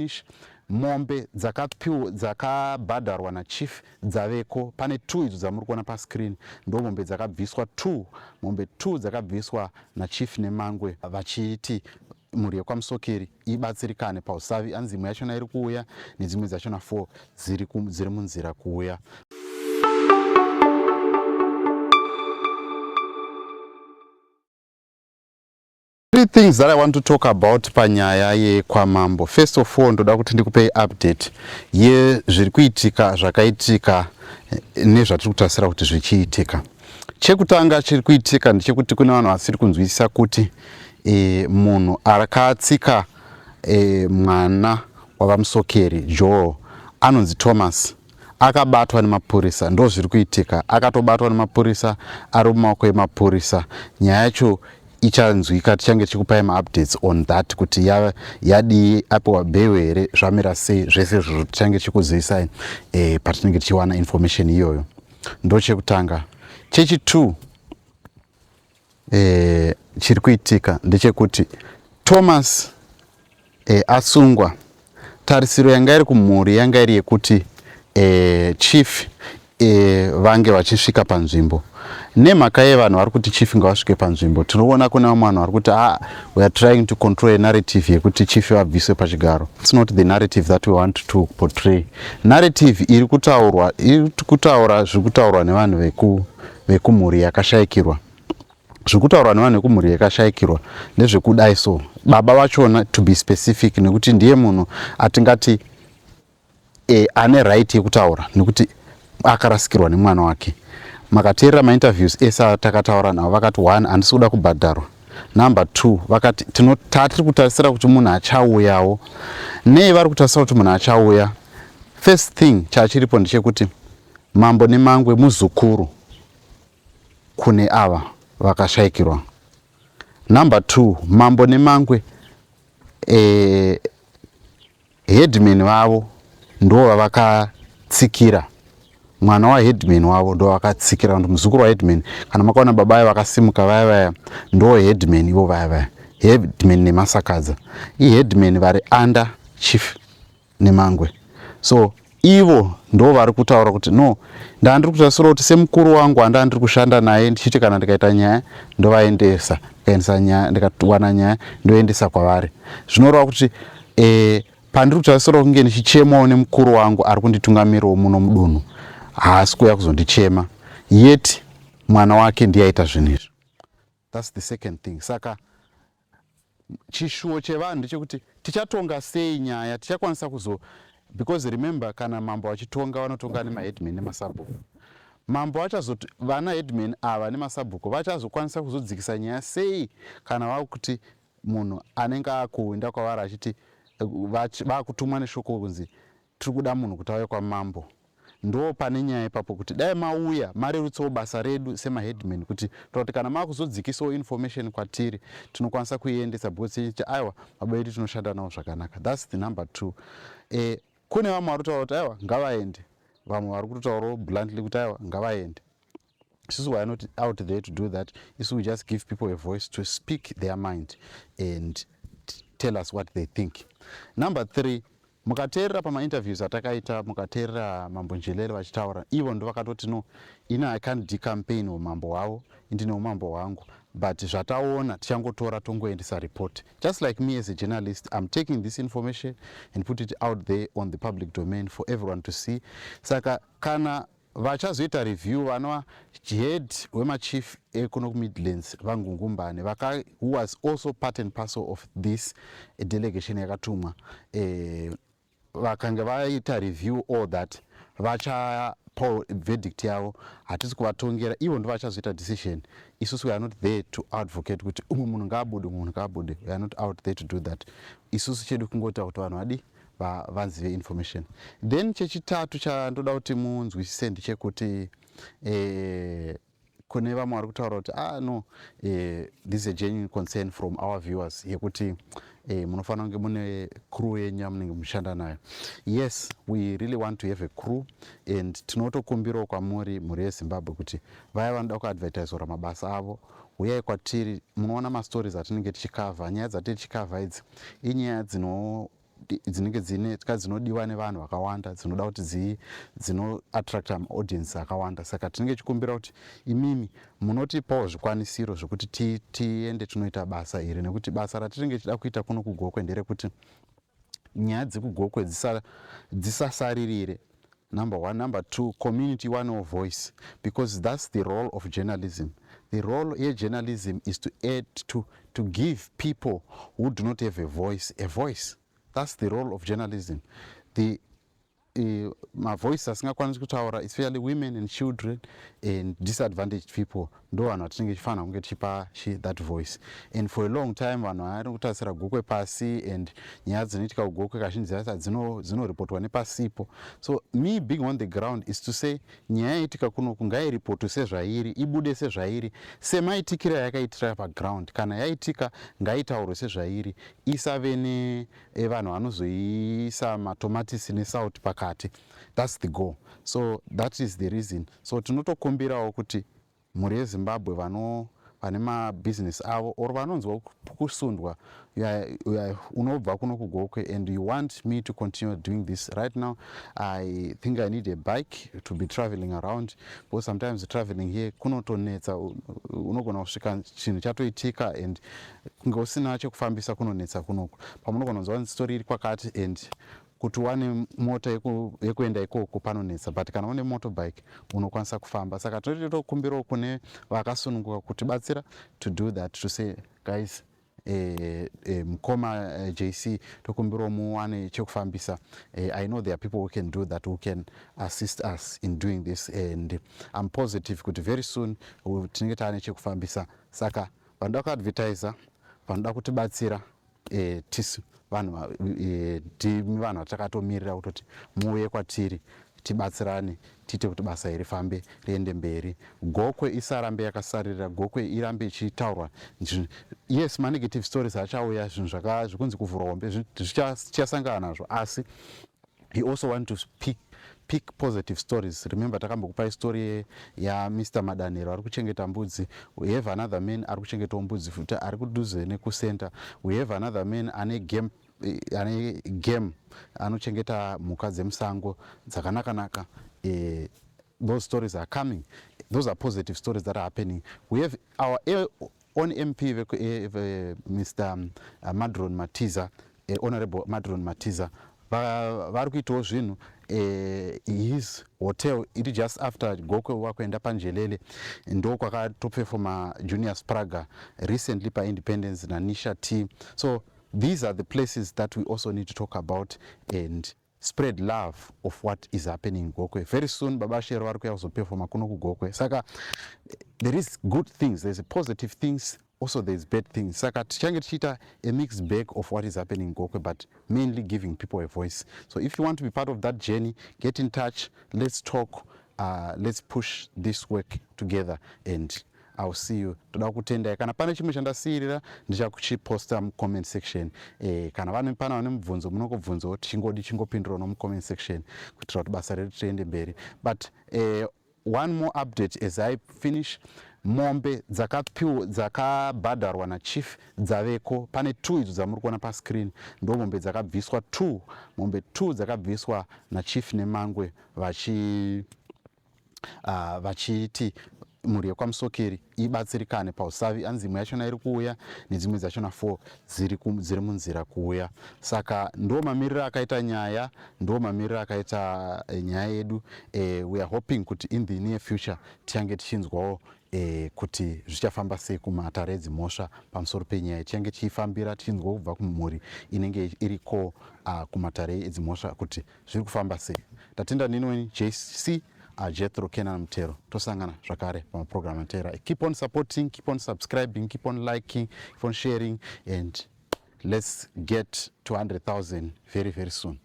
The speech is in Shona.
Finish. Mombe dzakapiwa dzakabhadharwa nachief dzaveko. Pane two idzo dzamuri kuona pascreen ndo mombe dzakabviswa two, mombe two dzakabviswa nachief Nemangwe vachiti mhuri yekwaMusokeri ibatsirikane pausavi. Anzi imwe yachona iri kuuya nedzimwe dzachona four dziri, dziri munzira kuuya. Three things that I want to talk about panyaya yekwaMambo. First of all, ndoda kuti ndikupei update yezviri kuitika, zvakaitika nezvatiri kutarisira kuti zvichiitika. Chekutanga chiri kuitika ndechekuti kune vanhu vasiri kunzwisisa kuti munhu akatsika mwana wavaMusokeri Joel anonzi Thomas akabatwa nemapurisa. Ndo zviri kuitika, akatobatwa nemapurisa, ari mumaoko emapurisa. Nyaya yacho ichanzwika, tichange tichikupai maupdates on that kuti yadii, apiwa bail here, zvamira sei, zvese izvozvo tichange tichikuzivisai patinenge tichiwana information iyoyo. Ndo chekutanga. Chechi2 chiri kuitika ndechekuti Thomas asungwa. Tarisiro yanga iri kumhuri yanga iri yekuti chief vange vachisvika panzvimbo. Nemhaka yevanhu vari kuti chief ngavasvike panzvimbo, tinoona kune vamwe vanhu vari kuti we are trying to control a narrative yekuti chief vabviswe pachigaro. It's not the narrative that we want to portray. Narrative iri kutaurwa, iri kutaura zviri kutaurwa nevanhu vekumhuri yakashayikirwa. Zviri kutaurwa nevanhu vekumhuri yakashayikirwa ndezvekudai so, baba vachona to be specific, nekuti ndiye munhu atingati ane right yekutaura nekuti akarasikirwa nemwana wake. Makateerera mainterviews ese atakataura navo, vakati one, handisi kuda kubhadharwa. Number two, vakati tatiri kutarisira kuti munhu achauyawo. Nei vari kutarisira kuti munhu achauya? First thing chachiripo ndechekuti Mambo Nemangwe muzukuru kune ava vakashayikirwa. Number two, Mambo Nemangwe headman vavo ndo vavakatsikira, mwana waheadman wavo ndo vakatsikira, kuti muzukuru waheadman. Kana makaona baba vaya vakasimuka vaya vaya, ndo headman ivo vaya vaya, headman neMasakadza iheadman vari under Chief Nemangwe. So ivo ndo vari kutaura kuti no, ndandiri kutarisira kuti semukuru wangu wanda ndiri kushanda naye, ndichiti kana ndikaita nyaya ndovaendesa, ndikaendesa nyaya, ndikawana nyaya ndoendesa kwavari. Zvinoreva kuti pandiri kutarisira kunge ndichichemawo nemukuru wangu ari kunditungamirawo muno mudunhu, haasi kuuya kuzondichema, yet mwana wake ndiye aita zvinhu izvi. That's the second thing. Saka chishuwo chevanhu ndechekuti tichatonga sei nyaya, tichakwanisa kuzo, because remember, kana mambo vachitonga vanotonga nemaheadman nemasabhuku. Mambo vachazoti vana headman ava nemasabhuku vachazokwanisa kuzodzikisa nyaya sei kana vakuti munhu anenge akuenda kwavari achiti vakutumwa neshoko kunzi tiri kuda munhu kuti auye kwamambo. Ndo pane nyaya ipapo, kuti dai mauya marerutsawo basa redu semaheadman, kuti toti kana makuzodzikisawo information kwatiri tinokwanisa kuiendesa, because tichiti aiwa, baba vedu tinoshanda navo zvakanaka. That's the number two. Kune vamwe vari kutaura kuti aiwa, ngavaende. Vamwe vari kutotaurawo bluntly kuti aiwa, ngavaende. Isusu we are not out there to do that. Isu we just give people a voice to speak their mind and tell us what they think. Number three, mukateerera pamainterviews atakaita, mukateerera Mambo Njelele vachitaura, ivo ndo vakatoti no, ini I can't decampaign umambo hwavo, indine umambo hwangu, but zvataona tichangotora tongoendesa report. Just like me as a journalist, I'm taking this information and put it out there on the public domain for everyone to see. Saka kana vachazoita review, vanova head wemachief ekuno kuMidlands, VaNgungumbane, vaka who was also part and parcel of this delegation yakatumwa, vakange vaita review all that, vachapa verdict yavo. Hatisi kuvatongera, ivo ndo vachazoita decision. Isusu we are not there to advocate kuti umwe munhu ngaabude, umwe munhu ngaabude. We are not out there to do that. Isusu chedu kungoita kuti vanhu vadi vazive information. Then chechitatu chandoda kuti munzwisise ndechekuti kune vamwe vari kutaura kuti no, this is a genuine concern from our viewers yekuti munofanira kunge mune crew yenyu yamunenge muchishanda nayo. Yes, we really want to have a crew, and tinotokumbirawo kwamuri, mhuri yeZimbabwe, kuti vaya vanoda kuadvertisora mabasa avo, uyai kwatiri. Munoona mastories atinenge tichikavha, nyaya dzatiri tichikavha idzi inyaya dzino Dzinenge dzine dzinodiwa nevanhu vakawanda, dzinoda kuti dzinoattracta maaudience akawanda. Saka tinenge tichikumbira kuti imimi munotipawo zvikwanisiro zvekuti tiende tinoita basa iri, nekuti basa ratinenge tichida kuita kuno kuGokwe nderekuti nyaya dzekuGokwe dzisasaririre, number one. Number two, community iwanewo voice, because that's the role of journalism. The role yejournalism is to add to give people who do not have a voice a voice. That's the role of journalism. The mavoice asingakwanisi kutaura, especially women and children and disadvantaged people, ndo vanhu vatinenge tichifanira kunge tichipa that voice. And for a long time vanhu vari kutarisira Gokwe pasi, and nyaya dzinoitika kuGokwe kazhinji dzacho dzinoripotwa nepasipo. So me being on the ground is to say nyaya yaitika kunoku ngairipotwe sezvairi, ibude sezvairi, semaitikiro yakaitira paground. Kana yaitika, ngaitaurwe sezvairi, isave nevanhu vanozoisa matomatisi nesauti pakati. That's the goal. So that is the reason. So tinotokumbirawo kuti mhuri yeZimbabwe vano vane mabhizinesi avo or vanonzwa kusundwa, unobva kuno kuGokwe and you want me to continue doing this. Right now I think I need a bike to be traveling around, because sometimes traveling here kunotonetsa. Unogona kusvika chinhu chatoitika and kunge usina chekufambisa, kunonetsa kunoku. Pamunogona kunzwa story iri kwakati and kuti uwane mota yekuenda ikoko panonetsa, but kana une motorbike unokwanisa kufamba. Saka tinotokumbirawo kune vakasununguka kutibatsira to do that, to say, "Guys, mukoma JC, tokumbirawo muwane chekufambisa." I know there are people who can do that, who can assist us in doing this, and I'm positive kuti very soon tinenge taane chekufambisa. Saka vanoda kuadvertisa, vanoda kutibatsira, tisu vanhu, ndimi vanhu vatakatomirira kutoti muuye kwatiri, tibatsirane, tiite kuti basa iri rifambe, riende mberi. Gokwe isarambe yakasaririra, Gokwe irambe ichitaurwa. Yes, manegative stories achauya, zvinhu zvikunzi kuvhurwa hombe, zvichasangana nazvo, asi he also want to pick positive stories. Remember, takambokupai story yaMr Madanero ari kuchengeta mbudzi. We have another man ari kuchengetawo mbudzi futi, ari kudhuze nekucenter. We have another man ane game, anochengeta mhuka dzemusango dzakanaka-naka. Those stories are coming. Those are positive stories that are happening. We have our own MP, Mr Madron Matiza, Honorable Madron Matiza, vari kuitawo zvinhu. His hotel iri just after Gokwe, wakuenda paNjelele, ndo kwakatopefoma Junior Spraga recently paIndependence naNisha T. So these are the places that we also need to talk about and spread love of what is happening in Gokwe. Very soon Baba Shero vari kuya kuzopefoma kuno kuGokwe. Saka there is good things, there's positive things, also there's bad things. Saka tichange tichiita a mixed bag of what is happening in Gokwe, but mainly giving people a voice. So if you want to be part of that journey, get in touch. Let's talk. Let's push this work together and I'll see you. Toda kutendai. Kana pane chimwe chandasiyirira, ndichakuchiposta mucomment section. Kana pana vane mubvunzo, munongobvunzawo, tichingodi chingopindurawo nomucomment section kuitira kuti basa redu tiende mberi. But one more update as I finish: mombe dzakapiwa, dzakabhadharwa nachief, dzaveko. Pane two idzo dzamuri kuona pascreen, ndo mombe dzakabviswa, two mombe, two dzakabviswa nachief Nemangwe vachiti mhuri yekwaMusokeri ibatsirikane pausavi. Anzi imwe yachona iri kuuya nedzimwe dzachona 4 dziri munzira kuuya. Saka ndo mamiriro akaita nyaya, ndo mamiriro akaita nyaya yedu. We are hoping kuti in the near future tichange tichinzwawo kuti zvichafamba sei kumatare edzimhosva pamusoro penyaya. Tichange tichifambira, tichinzwa kubva kumhuri inenge iriko kumatare edzimhosva kuti zviri kufamba sei. Tatenda. Ndinweni JC, Jethro Kenan Mutero. Tosangana zvakare pamaprogram atera. Keep on supporting, keep on subscribing, keep on liking, keep on sharing, and let's get to 100,000 very, very soon.